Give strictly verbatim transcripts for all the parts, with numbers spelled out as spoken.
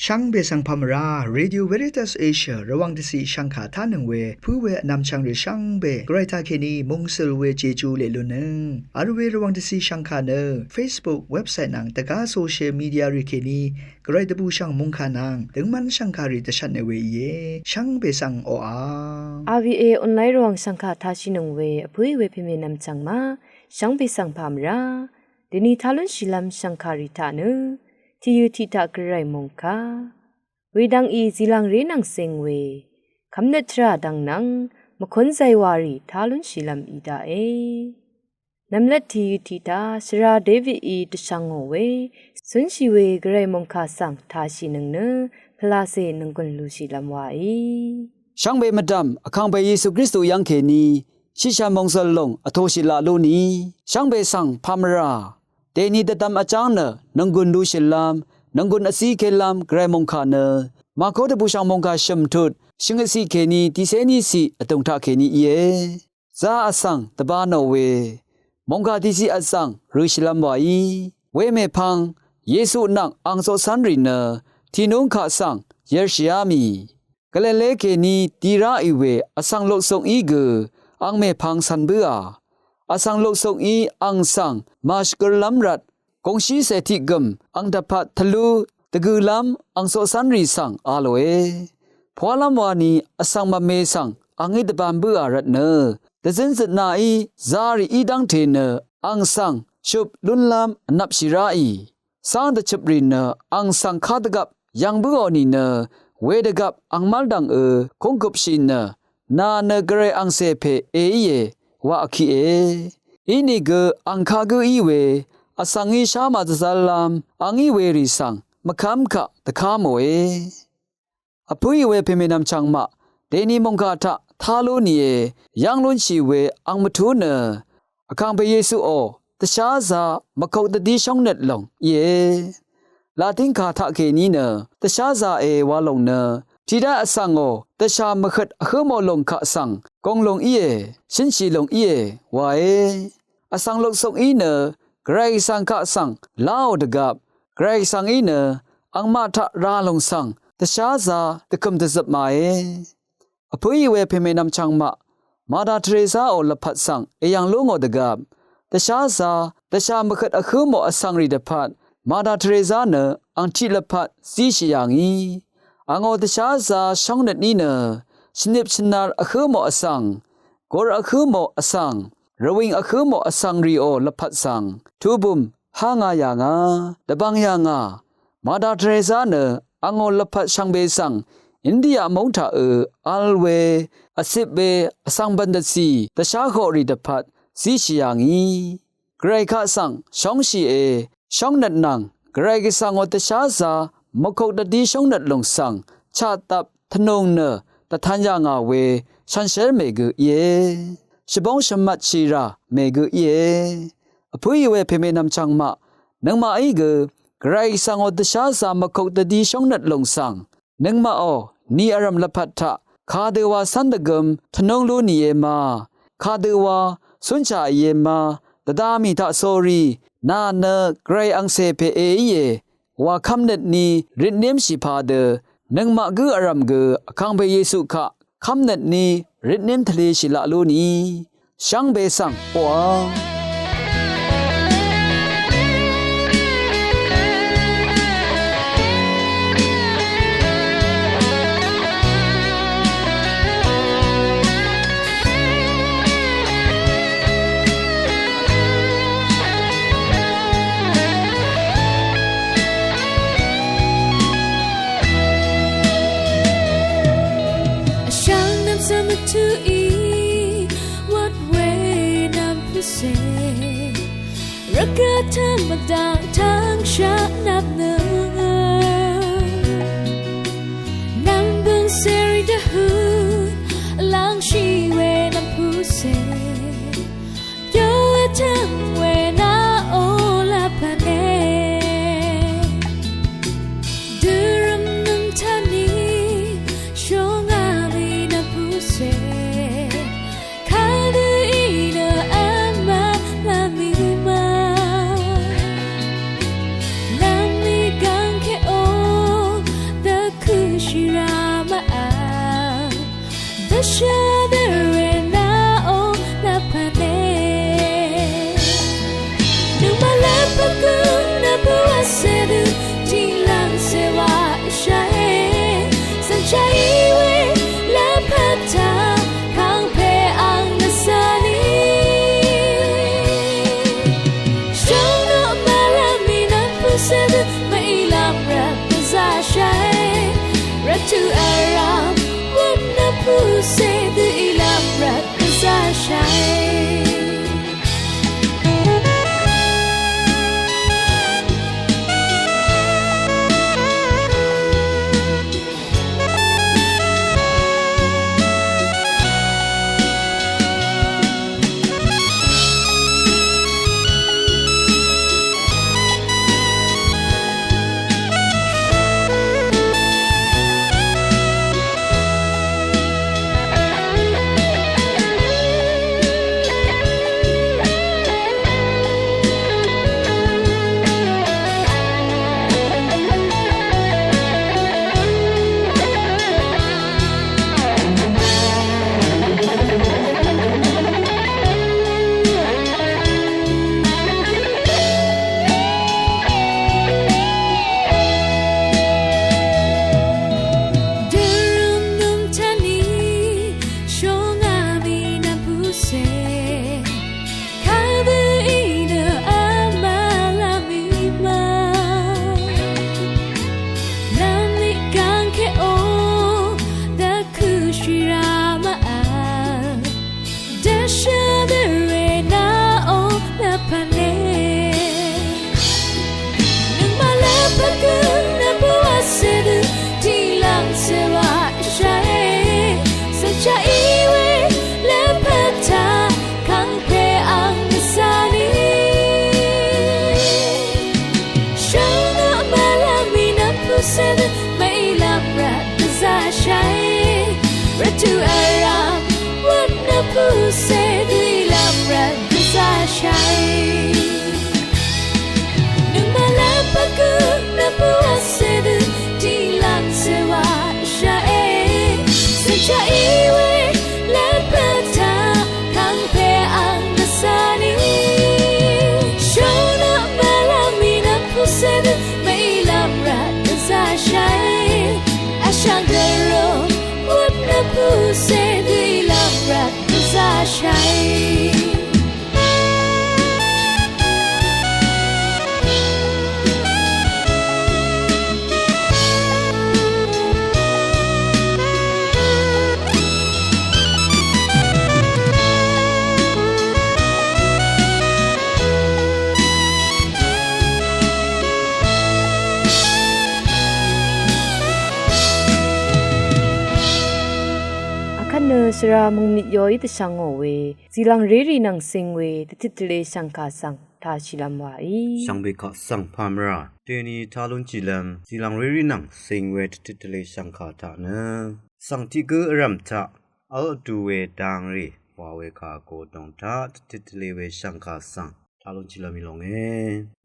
Shvngbe svng pà mvrá, Radio Veritas Asia Rvwàng dvciq shvngkà tánøng we pǿ we vnvmchvng rì shvngbe Gvray taqkèní mungsøl we Jeju leq lunnøng vl we Rvwàng dvciq shvngkà nø Facebook, website nvng dvgá social media rì kèní Gvray dvbùshv̀ng mòngkà nvng døngmv́n shv̀ngkàrì dvshvtne we íe. Shvngbe svng oqà RVA online Rvwàng shv̀ngkà tashìnøng we vpǿí we pèmènvm chv̀ng ma, shvngbe svng pà mvrá. Dèni tá lúnshìlv́m shv̀ngkàrì taq nø tìyø tiq taq Gvray mòngkà wedvng í zìlvngré nvng zing we kvmnøt tvrà dvng nvng mvkún zaywarì tá lúnshìlv́m í daqe. Nvmlat tìyø tiq taq shvra Davidí dvshvngò we cúnshì we Gvray mòngkà svng tashìnøng nø pvlacè nònggùn lushìlv́m waí. Shvngbe mvdv̀m Vkàngpè Yesu Kristu yv́ng kèní shìshà mòngsøl lòng vtōshì laq lú ni. Shvngbe svng pà mvrá. Dèni dvdvm vjáng nø nònggùn lushìlv́m, nònggùn vcikèlv́m Gvray mòngkà nø Màkó dvbùshv̀ng mòngkà shø̀m tut shø̀ngøt ciq kèní tiqcé ní ciq vdùng taqkèní íe. Zā vsvng dvbā nò we mòngkà tiqciq vsvng rø̄shìlv́m wàí. Wemèpvng Yesu nvng ang coqcv́nrì nø tìnúng kaq svng yv̄rshìá mì. Gvlele kèní dì ráì we vsvng lokzukí gø ang mèpvng cv̄n bǿà. Vsvng lokzukí ang svng màshvgørlv́m rvt gòngshícè tiq gø̀m ang dvpvt tvlú dvgø̄lv́m ang coqcv́nrì svng a lòe. Pwálv́m wani vsvng mvme svng angí dvbām bǿà rvtnø dvzǿn zøtnaqí zarì í dv́ngte nø ang svng shøp lúnlv́m vnvpshì ráì. Cáng dvchøprì nø ang svng kadvgvp yv̀ng bǿò nìnø wedvgvp angmv́l dv̀ngø kúnggøpshì nø nà nø Gvray angcè pè èíe wa vkiqe. Inìgø ang kagǿ í we vsvngí shá màdvzv́llv́m angí werì svng mvkv́m kaq dvká mòe. Vpǿì we pèmènvm chvng maq dèni mòngkà taq tá lú nìe yv́ng lúnshì we ang mvtú nø Vkàngpè Yesuò dvsházā mvkok dvdí shóngnøt lòng íe. Latín kà taqkèní nø dvsházāe wa lòng nø tiqdá vsvngò dvshà mvhøt vhǿ mò lòng kaq svng gùng lòng íe, shǿnshì lòng íe wae. Vsvng lokzukí nø Gvray Gvsvng kaq svng láò dvgvp Gvray Gvsvngí nø angmaq taq rà lòng svng dvsházā dvkø̀m dvzøp màe. Vpǿì we pèmènvm chvng maq Mada Teresaò lvpat svng èyv̀ng lú ngò dvgvp dvsházā dvshà mvhøt vhǿ mò vsvngrì dvpvt Mada Teresa nø ang tiq lvpat zíshì yà ngì. Angò dvsházā shóngnøt ní nø shvnip shvnar vhǿ mò vsvng, gur vhǿ mò vsvng, rvwìng vhǿ mò vsvngrìò lvpat svng tubùm há ngā yà ngà, dvbvng yà ngà. Mada Teresa nø angò lvpat shvngbe svng India móng taqø vl we vcip we vsvng bv̀n dvcì dvsháhoqrì dvpvt zíshì yà ngì. Gvray kaq svng shóngshìe, shóngnøt nvng Gvray Gvsvngò dvsházā mvkok dvdí shóngnøt lòng svng chaqdvp tvnùng nø dvtan yà ngà we shànshér mègø íe. Shvbóng shvmvtshì rà mègø íe. Vpǿì we pèmènvm chvng maq nøngmaqí gø Gvray Gvsvngò dvsházā mvkok dvdí shóngnøt lòng svng nøngmaqò ni vrv̀m lvpat taq kadøwa cv́n dvgøm tvnúng lú nìe ma, kadøwa cúnshà ìe ma, dvda mì taq sórí nà nø Gvray angcè pè èíe wa kv́mnøt ní røtnémshì padø nøngmaq gǿ vrv̀m gø Vkàngpè Yesu kaq kv́mnøt ní røtném tvleshì laq lú ni shvngbe svng oqà. Vshvng nvmsvng mvtuí wvt we nvmpvse rvgvt tvng mvdvng tvng shvnvp nø nvng bøng seri dvhø lvngshi we nvmpvse Yø vtøng we naq o lvpat e. Dørøm nøng tani shonga mi nvpuse. Kadø i nø vma lvmi ma. Lvmi ga Dørum num tani shonga mi napuse. Kalbu inu amala mi ma. Nami ganke o da kushirama a. Dvshvdvre na o nvpvne. Nøngmaq lvpvt gø nvbø vsvdø tiqlvng svwa shae. Svcha iwe lvpvt ta kangpe ang nvsani. Shønø mvlvng mi nvmpusvdø mvlvm rvt dvzashai. Rvtu aram wøt nvpuse dvilvm rvt dvzashai. Nøngmaq lvpvt gø nvpvt vsvdø tiqlvng svwa shae. Svcha iwe lvpvt ta kangpe ang nvsani. Shønø mvlvm mi nvmpusvdø mvlvm rvt dvzashai. Ashang dvro wøt nvpuse dvilvm rvt dvzashai. Akvt nø svra mungmit yoí dvshvngò we, zìlvng rérì nvng cing we, dvtit tvle shv̀ngkà svng tashìlvm wàí. Shvngbe kaq svng pàmvrà deni talunshìlvm, zìlvng rérì nvng cing we, dvtit tvle shv̀ngkà taq nø, svng tiq gǿ vrv̀m taq vl vdu we dangrì wa we kà godong taq dvtit tvle we shv̀ngkà svng talunshìlvm í longe.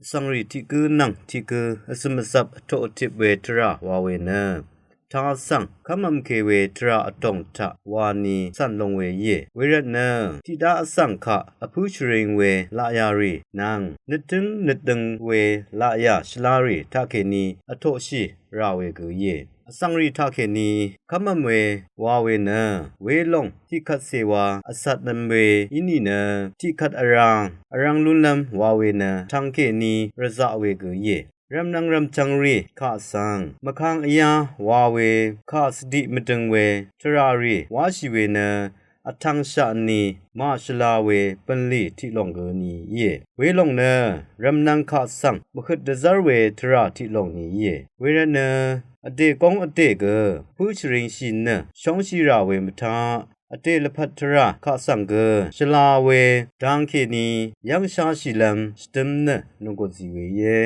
Vsvngrì tiq gǿ nvng tiq gǿ vzø̀m vzvp vtoq vtip we tvrà wa we nø, taq vsvng kv́mvmke we tvrà vdòng taq wani cv̀n long we íe. Wervtnø tiqdaq vsvng kaq vpǿ shvring we laqyarì nvng nøttǿng nøtdøng we laqyà shvlarì taqkèní vtoqshì rà we gø íe. Vsvngrì taqkèní kv́mvm we wa we nø, welòng tiqkvt cèwa vcatvm we í nìnø, tiqkvt vrang vrvng lúnlv́m wa we nø tvngkèní rvzaq we gø íe. Rv̀mnvng rv̀mchvngrì kaq svng mvkang vyá wa we kaq svdiq mvdøng we tvràrì wáshì we nø, vtvngshaq ni màshvla we bv̀nlì tiqlòng gø ni íe. Welòng nø rv̀mnvng kaq svng mvhøt dvzv́r we tvrà tiqlòng ni íe. Wervtnø vdè góng vdè gø vpǿ shvringshì nø shóngshì rà we mvtaq, vdè lvpat tvrà kaq svng gø shvla we dangkèní yv́ngshashìlv́m shvdøm nø nònggùn zì we íe.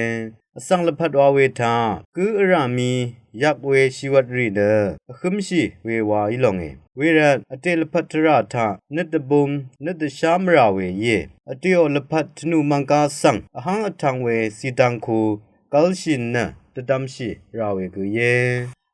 Vsvng lvpat wa we taq gǿ vrà mi yak we shìwvtrì nø vhǿmshì we wa í longe. Wervt vdè lvpat tvrà taq nøt dvbum nøt dvshá mvrà we íe. Vdèò lvpat tvnù mv̀ngga svng vháng vtvng we zìdvngku gv́lshì nø dvdvmshì rà we gø íe.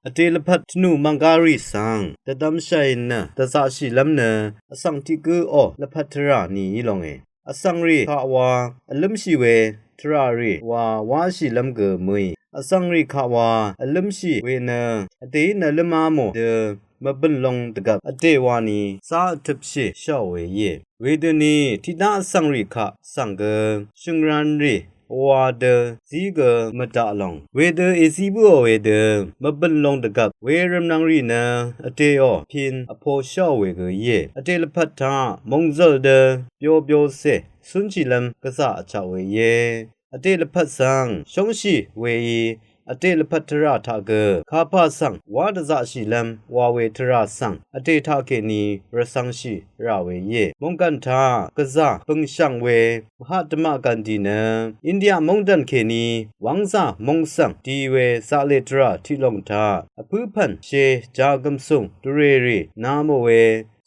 Vdè lvpat tvnù mv̀nggarì svng dvdvmshàì nø dvzaqshìlv́m nø, vsvng tiq gǿò lvpat tvrà ni í longe. Vsvngrì kaq wa vlǿmshì we tvràrì wa wáshìlv́m gø mø̀í. Vsvngrì kaq wa vlǿmshì we nø, vdèí nø lǿmá mò dø mvbø̀n long dvgvp vdè wani zá vtøpshì shàò we íe. Wedøni tiqdá vsvngrì kaq svng gø shø̀ngranrì vwā dø zí gø mvdaq lòng. Wedø èzí bǿò wedø mvbø̀n lòng dvgvp wervmnvng rì nø vdèò pin vposhá we gø íe. Vdè lvpat taq mòngzø̀l dø byo byocè cúnshìlv́m gvzà vchaq we íe. Vdè lvpat svng shóngshì weí vdè lvpat tvrà taq gø kapà svng wá dvzaqshìlv́m wa we tvrà svng vdè taqkèní rvcv̄ngshì rà we íe. Mònggàn taq gvzà bø̀ngshv̀ng we Mahatma Gandhi nø India móngdàn kèní wv́ngzà mòngsv̀ng di we zaqlè tvrà tiqlòng taq vpǿ pv̀n she jagø̀msùng dvrèrì na mò we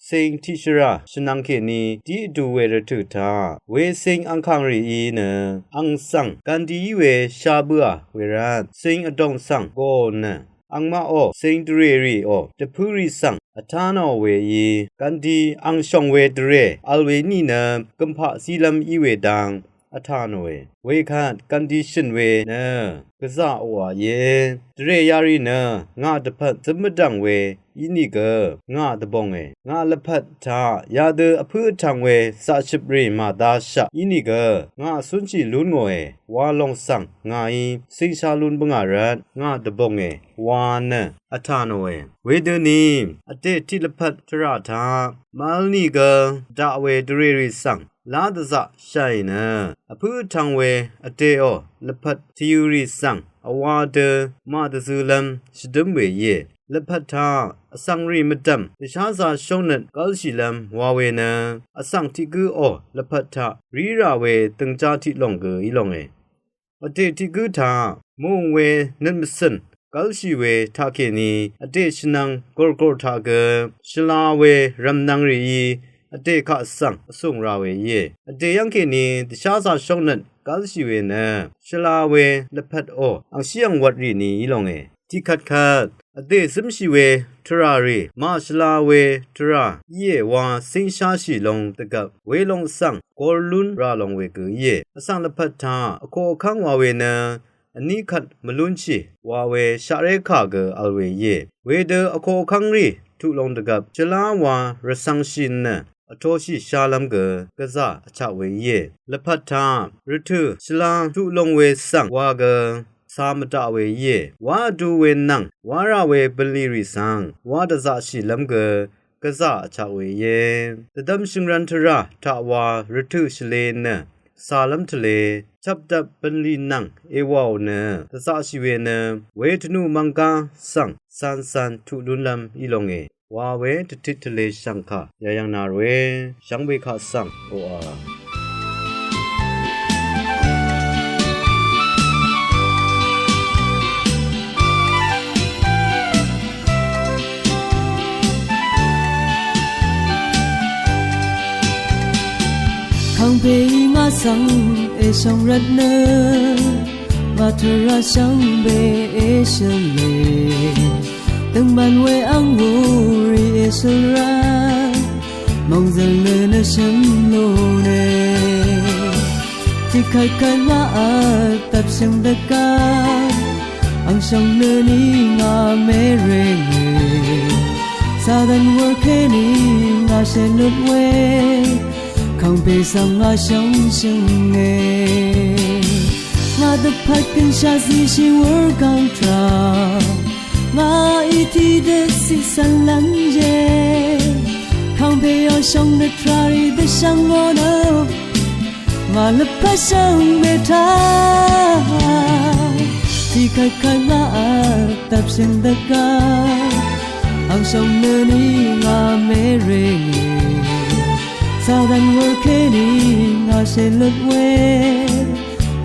cing tiqshvrà shvnvng kèní dí vdu we rvtø̀ taq wecing angkàng rìí nø ang svng Gandhi í we sha bøà wervt cing vdòng svng gò nø angmaqò cing dvrèrìò dvpǿrì svng vtá nò weí Gandhi ang shòng we dvrè vl we nìnø gø̀mpaq zílv́m í we dang vtá nòe. Wekvt Gandhi shø̀n we nø gvzà oqà íe. Dvrè yarì nø ngà dvpvt zǿm mvdv̀ng we ínìgø ngà dvbònge. Ngà lvpat taq yadø vpǿ vtv̄ng we zaqshøprì màdáshaq ínìgø ngà cúnshì lún ngòe wa lòng svng ngàí cingsha lun bvngà rvt ngà dvbònge wa nø vtá nòe. Wedøni vdè tiq lvpat tvrà taq màvl nìgø daq we dvrèrì svng lá dvzaqshàì nø vpǿ vtv̄ng we vdèò lvpat tvyø̀rì svng vwā dø màdvzø̄lv́m shvdǿm we íe. Lvpat taq vsvng rì mvdv̀m dvsházā shóngnøt gv́lshìlv́m wa we nø vsvng tiq gǿò lvpat taq rí rà we dø̀ngjá tiqlòng gø í longe. Vdè tiq gǿ taq mung we nøt mvcø̀n gv́lshì we taqkèní vdè shvnvng gòrgòr taq gø shvla we rv̀mnvng rìí vdè kaq svng vsùng rà we íe. Vdè yv́ngkèní dvsházā shóngnøt gv́lshì we nø shvla we lvpvtò angshí angwvt rì ni í longe. Tiqkvtkvt vdè zǿmshì we tvrà rì màshvla we tvrà íe wa cíngsháshì long dvgvp welong svng gor lún rà long we gø íe. Vsvng lvpat taq vkoq vkv́ng wa we nø vní kvt mvlúnshì wa we shaqré kà gø vl we íe. Wedø vkoq vkv́ng rì tuq long dvgvp shvlá wa rvcv̄ngshì nø vtoshì shálv́m gø gvzà vchaq we íe. Lvpat taq rvtø̀ shvlá tuq long we svng wa gø cā mvdaq we íe. Wá vdu we nvng wá rà we bv̀nlì rì svng wá dvzaqshìlv́m gø gvzà vchaq we íe. Dvdvm shø̀ngrv̄n tvrà taq wa rvtø̀ shvlē nø cālv́m tvlē chvpdvp bv̀nlì nvng èwàò nø dvzaqshì we nø we tvnù mv̀nggá svng cancan tuq lúnlv́m í longe. Wa we dvtit tvlē shv̀ngkà yayv̀ng nà ròe shvngbe kaq svng oqà. Kàngpè í ngà svng èshòng rvt nø ngà tvrà shvngbe èshø̀le. Døngman we ang wurì èshøl rvt mòngzø̀l nø nø shø̀n lúne. Tiqkvtkvt ngà vtvp shø̀ng dvgvp ang shòng nø ni ngà mèrenge. Satan wur kèní ngà shènut we kàngpè svng ngà shòng shø̀nge. Ngà dvpvt gønshaq zishì wur gv̀ng tvrà ngàí tiqdø ciq cv̀n lv́nje. Kàngpè ò shòng nø tvrà rì dvshvng ò nø ngà lvpat shvngbe taq tiqkvtkvt ngà vtvp shø̀ng dvgvp ang shòng nø ni ngà mèrenge. Satan wur kèní ngà shènut we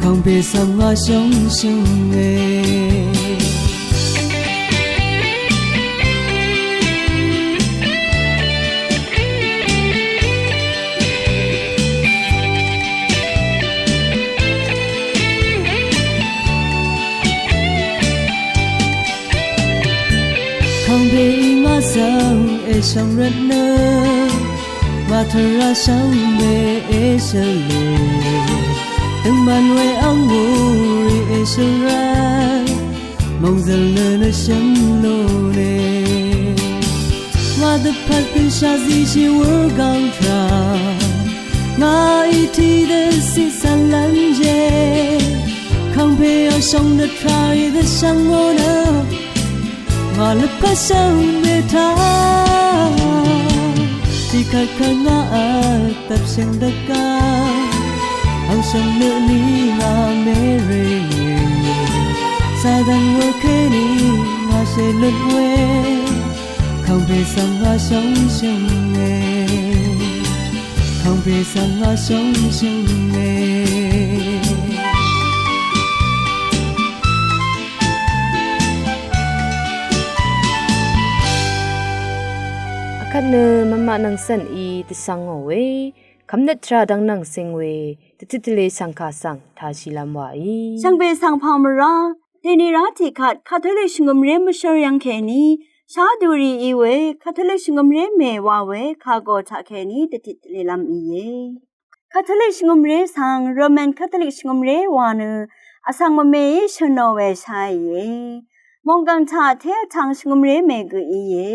kàngpè svng ngà shòng shø̀nge. Kàngpè í ngà svng èshòng rvt nø ngà tvrà shvngbe èshø̀le. Døngman we ang wurì èshøl rvt mòngzø̀l nø nø shø̀n lúne. Ngà dvpvt gønshaq zishì wur gv̀ng tvrà ngàí tiqdø ciq cv̀n lv́nje. Kàngpè ò shòng nø tvrà í dvshvng ò nø ngà lvpat shvngbe taq tiqkvt kvt ngà vtvp shø̀ng dvgvp ang shvngbe ni ngà mèrì Satan wø kèní ngà shèlut we Kàngpè svng ngà shòng shø̀nge Kàngpè svng ngà shòng shø̀nge Akvt nø mvmaq nvng cv̀n í dvsvng ngò we kvmnøt tvrà dvng nvng cing we dvtit tvle shv̀ngkà svng tāshìlv́m wàí shvngbe svng pà mvrá dèní rá tiqkvt Katolik shvngø̀mré mvshǿr yv́ng kèní shá duri í we Katolik shvngø̀mré mè wa we kagø taqkèní dvtit tvlelv́m íe. Katolik shvngø̀mré svng Roman Katolik shvngø̀mré wa nø vsvng mvmeí shø̀nò we sháìe. Mònggv̀ng taq té vtvng shvngø̀mré mè gø íe.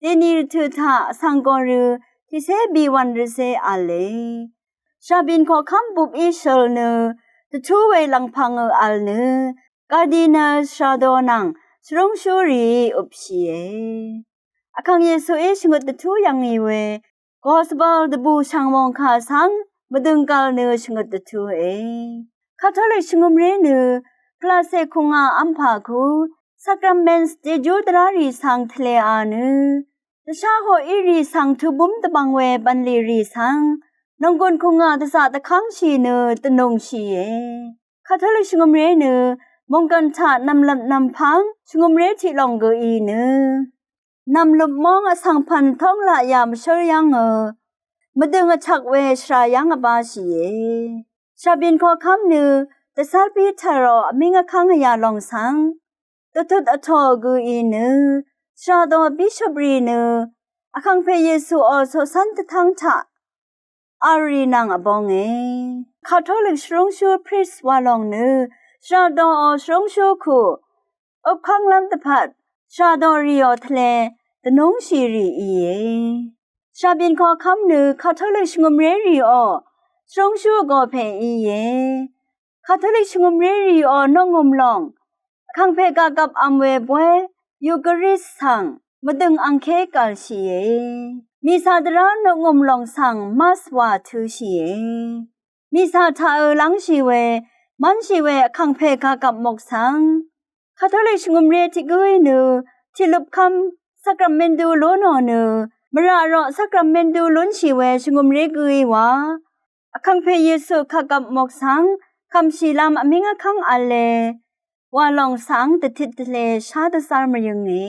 Dèní rvtø̀ taq vsvng gòrø tiqcé bìwv̀n rvcé v̄le. Shàbìn koqkv́m bupí shøl nø dvtú we lv̀ngpv̄ngø v̄l nø Cardinal Sardo nvng shvrúngshúrìí øpshìe. Vkàng Yesuí shvngøt dvtú yv̀ngì we Gospel dvbù shv̀ng mòngkà svng mvdø̀ng gv̀l nø shvngøt dvtúe. Katolik shvngø̀mré nø pvlacè kùngà vmpà ku Sakramen jejú dvrá rì svng tvlea nø dvshá hoqí rì svng tubúm dvbvng we bv̀nlì rì svng nònggùn kùngà dvzaq dvkv́ngshì nø dvnùngshìe. Katolik shvngø̀mré nø mònggv̀n taq nv̀mlvt nv̀mpv́ng shvngø̀mré tiq lòng gø í nø nv̀mløp móng vsvng pv̀n tóng laqyà mvshǿr yv́ngø mvdø̀ng vtvk we shvra yv́ng vbáshìe. Shàbìn koqkv́m nø dvcv́r Piter ò vmíng vkv́ng vyà lòng svng dvtut vtò gø í nø shvra do bishop rì nø Vkàngpè Yesuò coqcv́n dvtv́ng taq v̄l rì nvng vbonge. Katolik shvrúngshú priest wa lòng nø shvra doò shvrúngshú ku øpkv́nglv́m dvpvt shvra do rìò tvle dvnúngshì rì íe. Shàbìn koqkv́m nø Katolik shvngø̀mré rìò shvrúngshú vgò pè íe. Katolik shvngø̀mré rìò noqngø̀m lòng Vkàngpè gagvp vm we bóy Eucharist svng mvdø̀ng angké gv̀lshìe. Mìcà dvrá noqngø̀m lòng svng Mass wà tø̄shìe. Mìcà taqø lv́ngshì we mv́nshì we Vkàngpè gagvp mok svng Katolik shvngø̀mré tiq gǿí nø tiqløpkv́m sakramentu lú nò nø mvrà roq sakramentu lúnshì we shvngø̀mré gǿí wa Vkàngpè Yesu kagvp mok svng kv̀mshìlv́m vmíng vkv́ng v̄le wa lòng svng dvtit tvle shá dvzv́r mvyønge.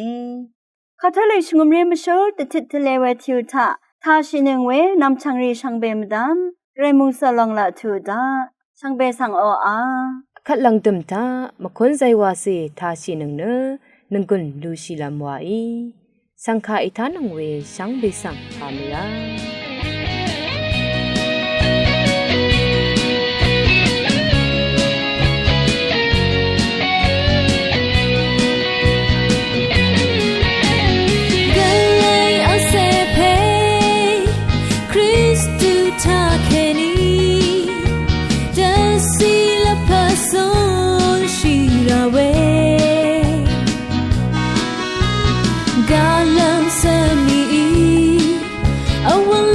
Katolik shvngø̀mré mvshǿr dvtit tvle we tìu taq tāshìnøng we nv̀mchv̀ngrì shvngbe mvdv́m Gvray mòngsø̀l lòng laq tuq daq shvngbe svng oqà vkvt lv̀ngdø̀m taq mvkún zaywàcè tāshìnøng nø nònggùn lushìlv́m wàí shv̀ngkà ètánøng we shvngbe svng pà mvrá Gvray vsè pè Kristu taqkèní dvcì lvpat zúnshì rà we gvlv́m svmìí vwv̀ng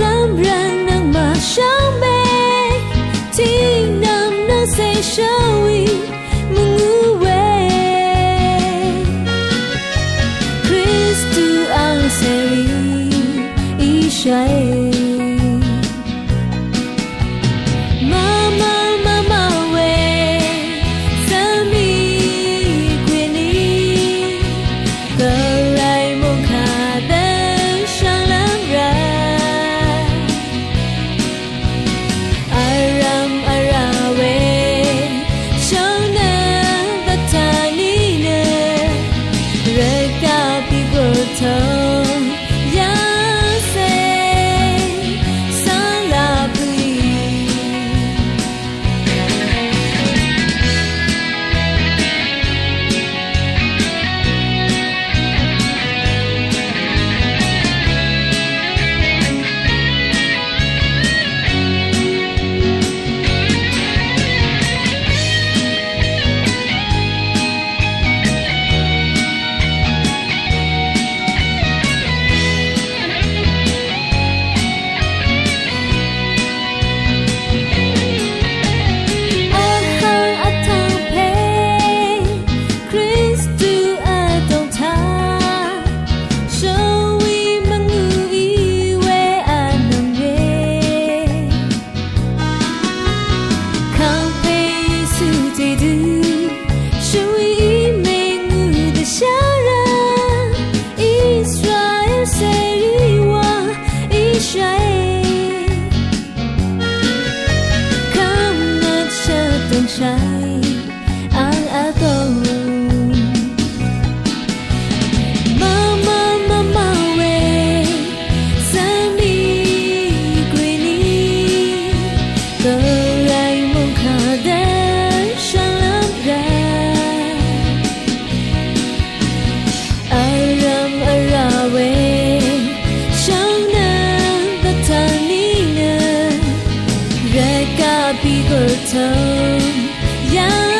Gvbì gø tø̄ yv̀ng